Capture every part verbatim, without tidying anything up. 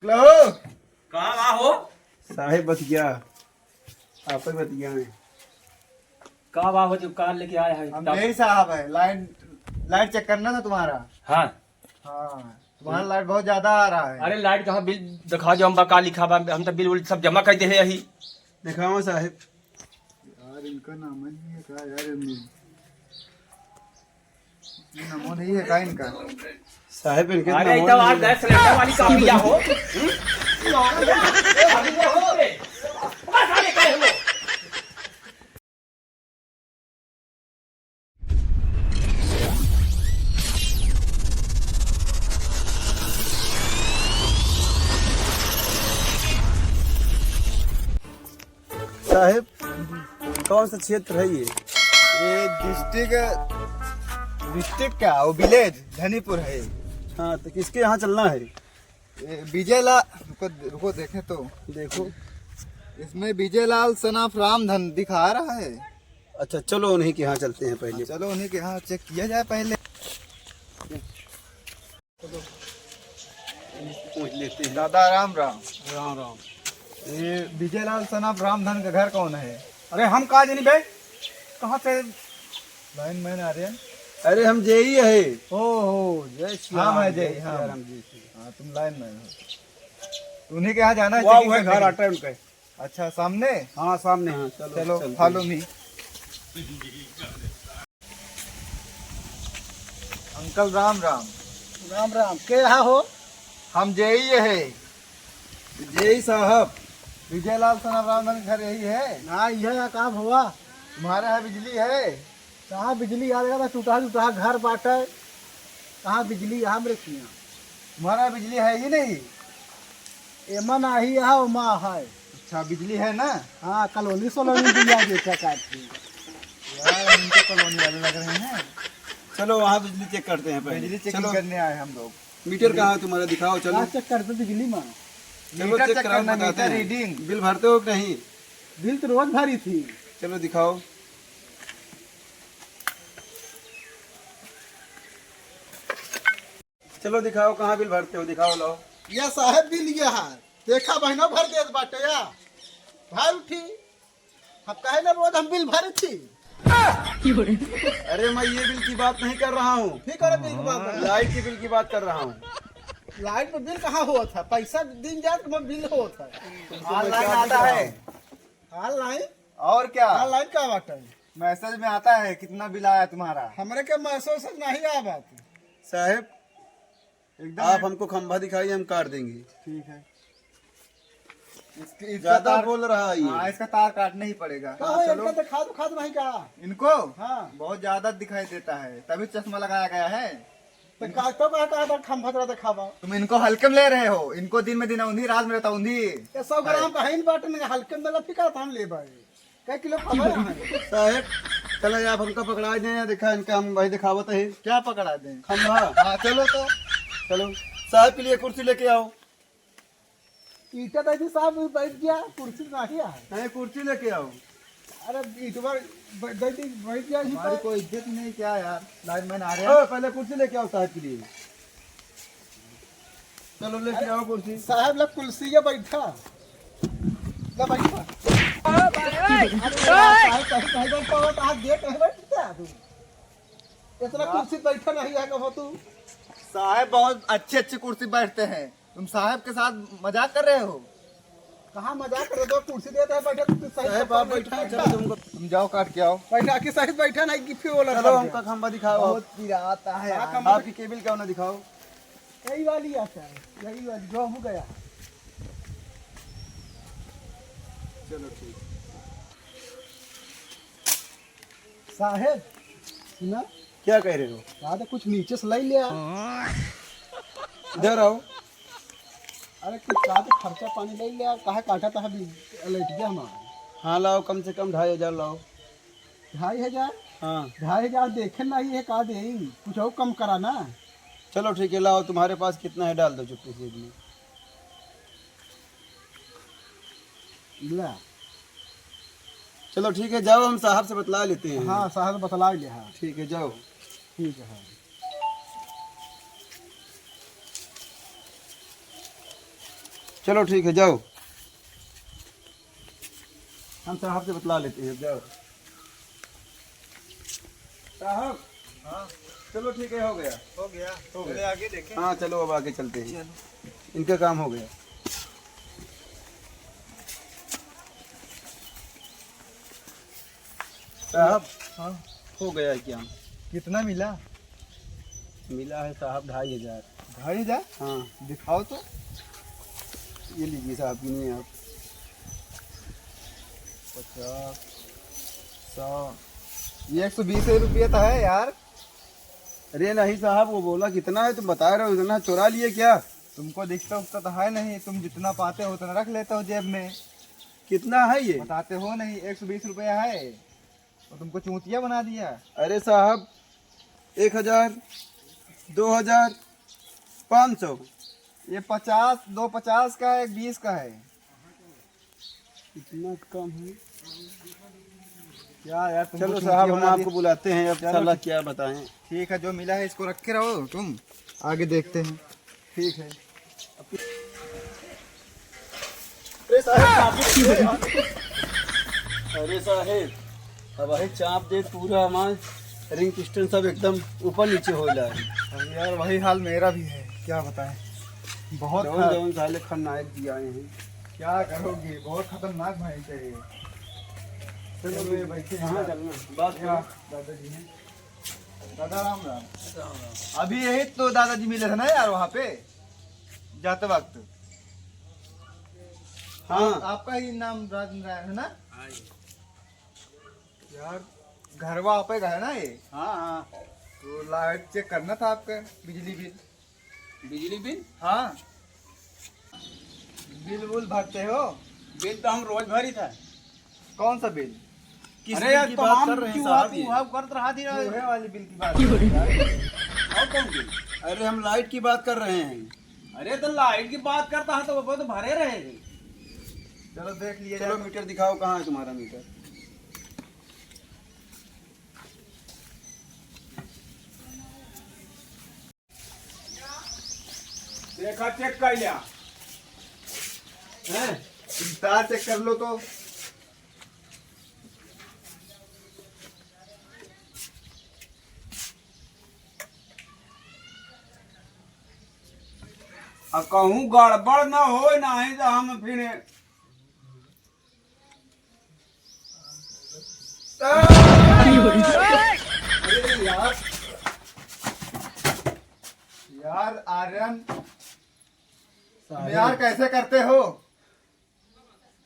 हेलो। का बा हो? साहेब बतिया, आप ही बतिया है। का बा हो जो कार लेके आया है? हम यही साहब है, लाइट, लाइट चेक करना था तुम्हारा। हाँ। हाँ, तुम्हारा लाइट बहुत ज्यादा आ रहा है। अरे लाइट कहाँ, बिल दिखा जो, हम बा का लिखा बा, हम तो बिल उल सब जमा कर दे है यही। दिखाओ साहेब। यार, इनका नाम ही नहीं है का यार, इनमें? ये नमो नहीं है का इनका? साहेब, इनके अरे, नमो तो नहीं आज है। गैस सिलेंडर वाली कॉपी या हो? साहेब, कौन सा क्षेत्र है ये? ये डिस्ट्रिक्ट, डिस्ट्रिक्ट क्या, वो विलेज धनीपुर है। हाँ, तो किसके यहाँ चलना है? ये विजय लाल, रुको, रुको, देखें तो। देखो। इसमें विजय लाल son of रामधन दिखा रहा है। अच्छा, चलो उन्हीं के यहाँ चलते हैं पहले। हाँ, चलो उन्हीं के यहाँ चेक किया जाए पहले। पूछ लेते हैं। दादा, राम राम। राम राम। ये विजय लाल son of रामधन का घर कौन है? अरे, हम का जानी बे, कहाँ से लाइन मैन आ रहे हैं? अरे, हम जेई है। ओ हो, जय श्री हाँ, राम, मैं जय जेई, श्री हाँ। राम, जय श्री राम। हाँ, तुम लाइन मैन हो। उन्हीं के यहाँ जाना है, वाह, चेकिंग वह करने घर के लिए। आता है उनका। अच्छा, सामने? हाँ, सामने। हाँ, चलो, चलो, चलते follow हैं। Me। अंकल, राम राम। राम राम। के यहाँ हो? हम जेई है। जेई साहब। विजय लाल son of रामधन घर यही है? हाँ, यह है, का भवा? तुम्हारे यहाँ बिजली है? कहाँ बिजली? यार, टूटा टूटा घर बाटे, कहाँ बिजली? यहाँ मेरे किया। तुम्हारा बिजली है ही नहीं। एमा नाही है, ओमा है। अच्छा, बिजली है ना? हाँ, कॉलोनी सोलोनी दिया जे क्या काट के। यार, हम तो कॉलोनी वाले लग रहे हैं। चलो, वहाँ बिजली चेक करते हैं पहले। बिजली चेकिंग चलो। करने आए हम लोग। मीटर कहाँ है तुम्हारा? दिखाओ, चलो। हाँ, चेक करते बिजली में। चलो, मीटर चेक चेक कराओ, करना, बताते मीटर हैं। रीडिंग। बिल भरते हो कि नहीं? बिल तो रोज भरी थी। चलो, दिखाओ। चलो दिखाओ, कहाँ बिल भरते हो, दिखाओ, लाओ। यह साहेब बिल यह है, देखा महीना भर देत बाटे या। भाई उठी, हम कहे ना रोज हम बिल भरी थी। अरे, मैं ये बिल की बात नहीं कर रहा हूँ। फिर करे बिल की बात है। लाइट की बिल की बात कर रहा हूँ। लाइट में बिल कहाँ होत है? पैसा दिन जात में बिल होत है। तुमसे मैं ऑनलाइन क्या आता पूछ रहा है। हूँ? ऑनलाइन? और क्या? ऑनलाइन का बात है? मैसेज में आता है कितना बिल आया तुम्हारा। हमरे के मैसेज से नहीं आया बात। साहेब, एकदम आप हमको खंभा दिखाइए, हम काट देंगे। ठीक है। इसके, इसका ज्यादा तार बोल रहा है ये। हाँ, इसका तार काटना ही पड़ेगा। का हो, चलो। इनका दिखा दो, खाद नहीं का? इनको? हाँ। बहुत ज्यादा दिखाई देता है, तभी चश्मा लगाया गया है। तो का, तो का, का, का खंभा जरा दिखावा। तुम इनको हल्के में ले रहे हो, इनको दिन में दिन उन्हीं, रात में रहता उन्हीं। ये सौ ग्राम का है इन बाटन में, हल्के में लफी का हम ले भाई। कै किलो खबर है? साहेब, चलो आप हमका पकड़ा दें, या देखा इनका हम वही दिखावत है। क्या पकड़ा दें? खंभा। हाँ, चलो तो। चलो, साहेब के लिए कुर्सी लेके आओ। ईटा दे दी साहब, बैठ गया, कुर्सी नहीं है। नहीं, कुर्सी लेके आओ। अरे, ईटवा बै-, दे दी, बैठ गया, हमारी कोई इज्जत नहीं क्या यार? लाइनमैन आ रहे हैं। ओ, पहले कुर्सी लेके आओ साहेब के लिए। चलो, लेके आओ कुर्सी। साहब, ला कुर्सी या बैठा। ला बैठा। अरे यार, साहब, कहीं, कहीं बैठा हुआ तो हाथ देख, कहीं बैठता है तू? इतना कुर्सी बैठा नहीं है कहो तू। साहब बहुत अच्छी, अच्छी कुर्सी बैठते हैं, तुम साहब के साथ मजाक कर रहे हो। कहाँ मजाक कर रहे हो? कुर्सी देते हैं, बैठे, तू सही साहब, आप बैठा, चलो तुमको। तुम जाओ, काट के आओ। बैठा कि सही बैठा, नहीं कि फिर वो लड़का चलो, बैठा। हमका खंभा दिखाओ। बहुत पिराता है हाँ, यार। खंभा आपकी केबल क्यों ना दिखाओ? यही वाली आता है, यही वाली, जो हम गया। चलो, ठीक। साहेब, सुना? क्या कह रहे हो? कहा था कुछ नीचे से ले लिया। इधर आओ। अरे कुछ कहा था खर्चा पानी ले लिया, काहे काटा था अभी लेट गया हमारा। हाँ लाओ, कम से कम ढाई हजार लाओ। ढाई हजार? हाँ। ढाई हजार देखे नहीं है, का दे? कुछ और कम करा ना। चलो ठीक है, लाओ तुम्हारे पास कितना है डाल दो चुप्पे से इसमें। ला। चलो ठीक है, जाओ हम साहब से बतला लेते हैं। हाँ, साहब से बतला ले, हाँ। ठीक है, जाओ। ठीक है, हाँ। चलो ठीक है, जाओ, हम साहब से बतला लेते हैं, जाओ। साहब। हाँ। चलो ठीक है, हो गया। हो गया। हो गया। चले आगे देखें। हाँ, चलो अब आगे चलते हैं। चलो। इनका काम हो गया। साहब। हाँ। हो गया है काम। कितना मिला? मिला है साहब ढाई हजार। ढाई हजार? हाँ। दिखाओ तो। ये लीजिए साहब, गिनिए आप। पचास, सौ, ये एक सौ बीस रुपया तो है यार। अरे नहीं साहब, वो बोला कितना है, तुम बता रहे हो इतना, चुरा लिए क्या? तुमको दिखता उखता तो है नहीं, तुम जितना पाते हो उतना रख लेते हो जेब में। कितना है ये? बताते हो नहीं, एक सौ बीस रुपया है, वो तुमको चूतिया बना दिया। अरे साहब, एक हजार, दो हजार, पाँच सौ। ये पचास, दो पचास का है, एक बीस का है। इतना कम है? क्या यार, तुमको चलो चूतिया साहब, हम बना आपको दिया। बुलाते हैं, अब चलो साला ठीक। क्या बताएं। ठीक है, जो मिला है इसको रखे रहो तुम, आगे देखते हैं। ठीक है। अरे साहेब, अरे साहेब, अब वही चाप दे, पूरा हमार रिंग पिस्टन सब एकदम ऊपर नीचे हो जा है। अरे यार, वही हाल मेरा भी है, क्या बताएं, बहुत जौन खराब। जौन साले खलनायक जी आए हैं। क्या करोगे, बहुत खतरनाक भैंस है ये। चलो, ये बैठे हैं। कहाँ चलना? बात क्या? करो। दादाजी हैं। दादा राम राम। राम राम। अभी यही तो दादाजी मिले थे ना यार वहाँ पे जाते वक्त। हाँ। आपका ही नाम राजेंद्र है ना? हाँ जी। यार, घरवा आपे का है ना ये? हाँ, हाँ। तो लाइट चेक करना था आपका, बिजली बिल। बिजली बिल? हाँ। बिल उल भरते हो? बिल तो हम रोज भरी था। कौन सा बिल? किस अरे बिल यार, की बात कर रहे हैं साहब, ये? करत रहा दिन। चूहे वाली बिल की बात कर रहे हैं। और कौन बिल? अरे, हम लाइट की बात कर रहे हैं। अरे, तो लाइट की बात करता है तो वो तो भरे रहे हैं। चलो देख लिया चलो, जाए। मीटर दिखाओ, कहाँ है तुम्हारा मीटर? देखा, चेक कर लिया। हैं? तार चेक कर लो तो। अब कहूँ गड़बड़ न होए, नहीं तो हम फिर अरे यार, यार आर्यन, तुम यार कैसे करते हो?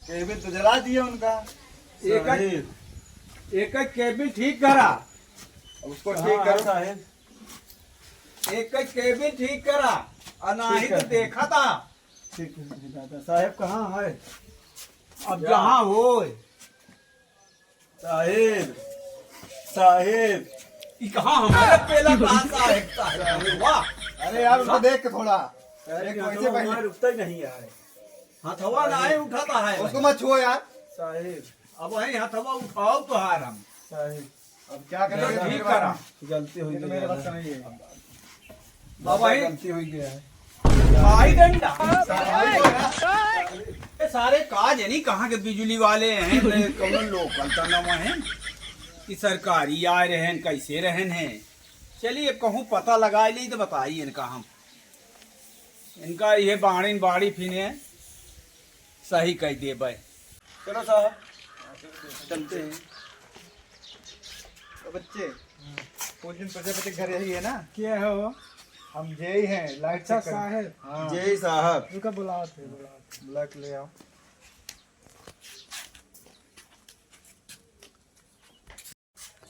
केबिल तो जला दिए उनका। एक, एक केबिल ठीक करा, उसको ठीक करो। एक केबिल ठीक करा, और नहीं तो देखा था। ठीक है दादा। साहेब कहाँ है? अब जहाँ होए। साहेब, साहेब। ई कहाँ हमारे पेला कहाँ साहेब, साहेब? अरे वाह। अरे यार, उनको देख के थोड़ा। अरे, एक वैसे पहले रुकता ही नहीं है। हथवा नहीं उठाता है। उसको मत छुओ यार। साहेब। अब वही हथवा उठाओ तो हार हम। साहेब। अब क्या करें? ठीक करा। गलती हुई तो मेरे बस का नहीं है। बाबा, ये गलती हुई गया है। भाई डंडा। ए, सारे का जनी कहाँ के बिजुली वाले हैं, ने कौनो लोकल तो न हैं कि सरकारी आए रहन, कैसे रहन हैं। चलिए, कहूँ पता लगाइ ली तो बताई इनका हम। इनका ये बाड़ीन बाड़ी फिने सही कह देबै। चलो साहब, चलते हैं। तो बच्चे, पूजन प्रजापति घर यही है ना? क्या है वो? हम जेई हैं, लाइट अच्छा, चेक कर। साहेब। हाँ। जेई साहब। रुका, बुलाओ थे, बुलाओ थे। बुला के ले आओ।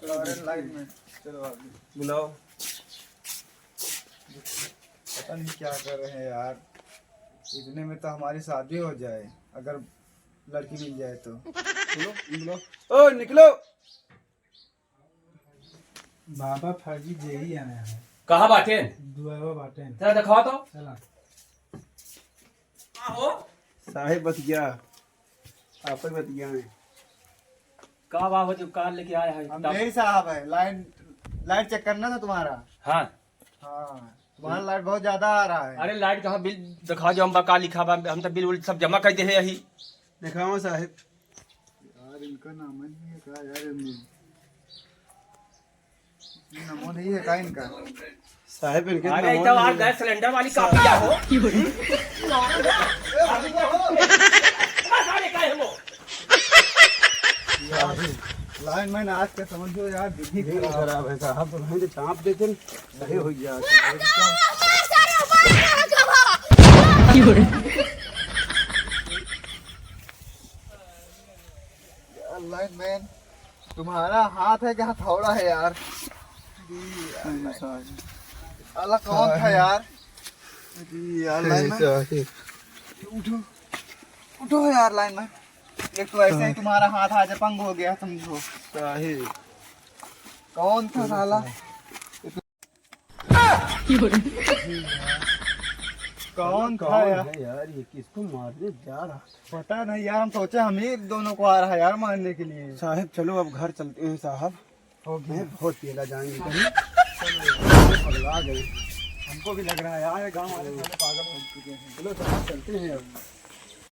चलो, अरे, लाइन में। चलो, आगे। बुलाओ। पता नहीं क्या कर रहे हैं यार, इतने में तो हमारी शादी हो जाए, अगर लड़की मिल जाए तो। बोलो, बोलो। ओ, निकलो। बाबा फर्जी जेई आया है। कहाँ बाटेन? दुआवा बाटेन। चला दिखाओ तो। चला। कहाँ हो? साहेब बतिया, आप ही बतिया हैं। का बाबा जो कार लेके आया है? हम तब यही साहब है, लाइन, लाइट चेक करना था तुम्हारा। हाँ। हाँ। तुम्हारा लाइट बहुत ज्यादा आ रहा है। अरे लाइट कहाँ, बिल दिखा जो हम बा का लिखा बा, हम तो बिल उल सब जमा कर दे है यही। दिखाओ साहब। यार इनका नाम नहीं है का यार, ये नमो नहीं है का इनका? साहब इनके अरे नमो तो नहीं आप है। गैस सिलेंडर वाली कापिया हो। सारे का है वो? लाइनमैन आज के समझो यार, दिल्ली दिल्ली खराब। खराब है साहब, तो नहीं तो चाप देते न, सही हो गया। यार लाइनमैन, तुम्हारा हाथ है कि हथौड़ा है यार? अरे साहब। साला कौन था यार? अरे यार लाइनमैन। उठो, उठो यार लाइनमैन। एक तो ऐसे ही तुम्हारा हाथ आज पंग हो गया, समझो। साहिब। कौन था साला? कौन था कौन यार? है यार, ये किसको मारने जा रहा था? पता नहीं यार, हम सोचे हम ही दोनों को आ रहा है यार मारने के लिए। साहब, चलो अब घर चलते हैं साहब। हो गया। हैं, बहुत पियला जाएंगे कहीं। पगला गए। हमको भी लग रहा है यार, गाँव वाले सारे पागल हो चुके हैं। चलो साहब, चलते हैं अब।